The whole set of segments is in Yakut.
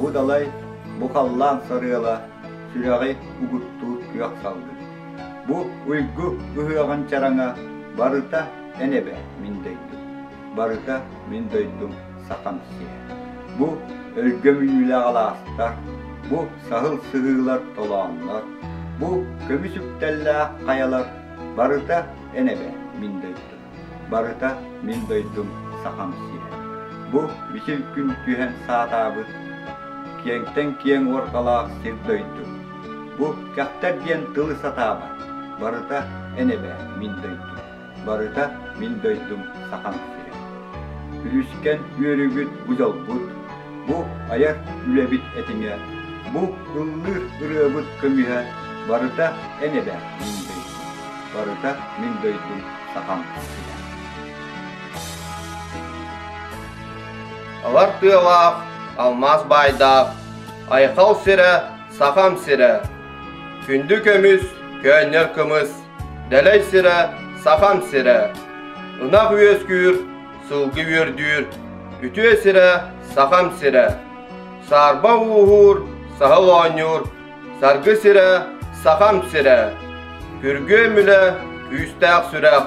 Бу далай, бу халлаан сарыала, сүрэҕи угуттуур күөх салгын. Бу уйгу ыһыаҕын чараҥа барыта эн эбэ мин дойдум, барыта мин дойдум сахам сирэ. Бу өлгөм үүнүүлээх алаастар, бу саһыл сыһыылар толооннор, бу көмүс үктэллээх хайалар барыта эн эбэ мин дойдум. Барыта мин дойдум Сахам сирэ. Бу мичил күн түһэн саатаабыт, киэҥтэн киэҥ уорҕалаах сир дойду. Бу кэхтэр диэн тылы сатаабат, барыта эн эбээ мин дойдум, барыта мин дойдум Сахам сирэ. Үлүскэн үөрүүгүт бу дьолбут, бу айар үлэбит этиҥэ, бу ыллыыр ырыабыт көмүһэ, барыта эн эбээ мин дойдум. Барыта мин дойдум сахам сирэ. Алар тыалаах, алмаас баайдаах, айхал сирэ, сахам сирэ. Күндү көмүс, көөнньөр кымыс, дэлэй сирэ, сахам сирэ. Ынах үөскүүр, сылгы үөрдүүр, үтүө сирэ, сахам сирэ. Саарба ууһуур, саһыл оонньуур, Саргы сирэ, Сахам сирэ, Күргүөм үлэ, күүстээх сүрэх,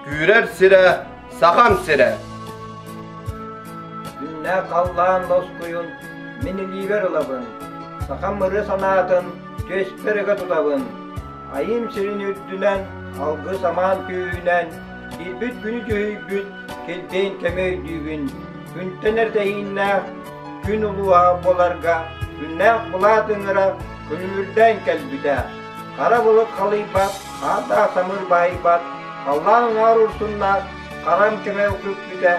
Күүрэр сирэ, Сахам сирэ. Күннээх халлаан лоскуйун мин илиибэр ылабын, Сахам ырыа санаатын түөспэр ыга тутабын. Айым сирин үрдүнэн алгыс амаан күүһүнэн киирбит күнү дьүһүйбүт килбиэн кэми өйдүүбүн. Күнтэн эрдэһииннээх күн улууһа буоларга күннээх былаат ыҥыра күлүмүрдээн кэлбитэ. Хара былыт халыйбат, хаардаах самыыр баһыйбат, халлаан уҥаар урсуннаах харам кэмэ укүппүтэ,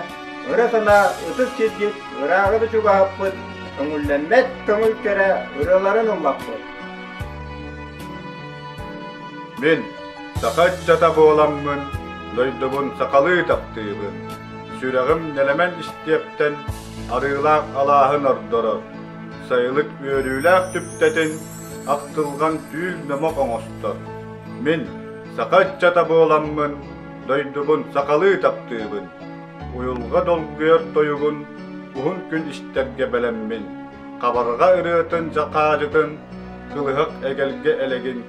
ыра санаа ытык сирдьит ырааҕы да чугаһаппыт, көҥүллэммэт көҥүл кэрэ ырыаларын ыллаппыт. Мин саха ыччата буоламмын, дойдубун сахалыы таптыыбын. Сүрэҕим нэлэмэн истиэптэн арыылаах алааһын ордорор, сайылык үөрүүлээх түптэтин ахтылҕан түүл номох оҥостор. Мин саха ыччата буоламмын, дойдубун сахалыы таптыыбын. Уйулҕа долгуйар тойугун уһун күн истэргэ бэлэммин. Хабарҕа ырыатын дьакаадьытын, кылыһах эгэлгэ элэгин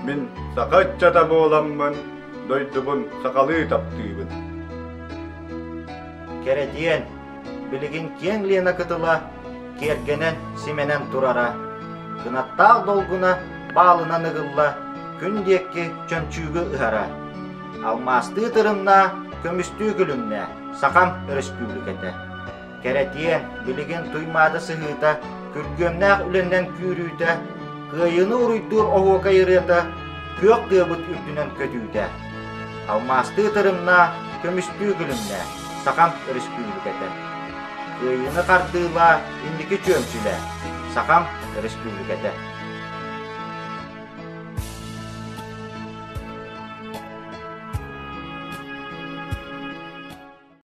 мин саха ыччата буоламмын, дойдубун сахалыы таптыыбын. Кэрэтиэн, билигин киэҥ Лена кытыла киэргэнэн, симэнэн турара. Кынаттаах долгуна баалынан ыгылла, күн диэки чөмчүүгү ыһара. Алмаастыы тырымнаа, көмүстүү күлүмнээ, Сахам Өрөспүүбүлүкэтэ. Кэрэтиэн, билигин Туймаада сыһыыта, күргүөмнээх үлэнэн күүрүүтэ, кыайыыны уруйдуур оһуокай ырыата, күөх тыабыт үрдүнэн көтүүтэ. Алмаастыы тырымнаа, көмүстүү күлүмнээ, Сахам Өрөспүүбүлүкэтэ. Кыайыыны хардыылаа, инники чүөмчүлээ, Сахам Өрөспүүбүлүкэтэ.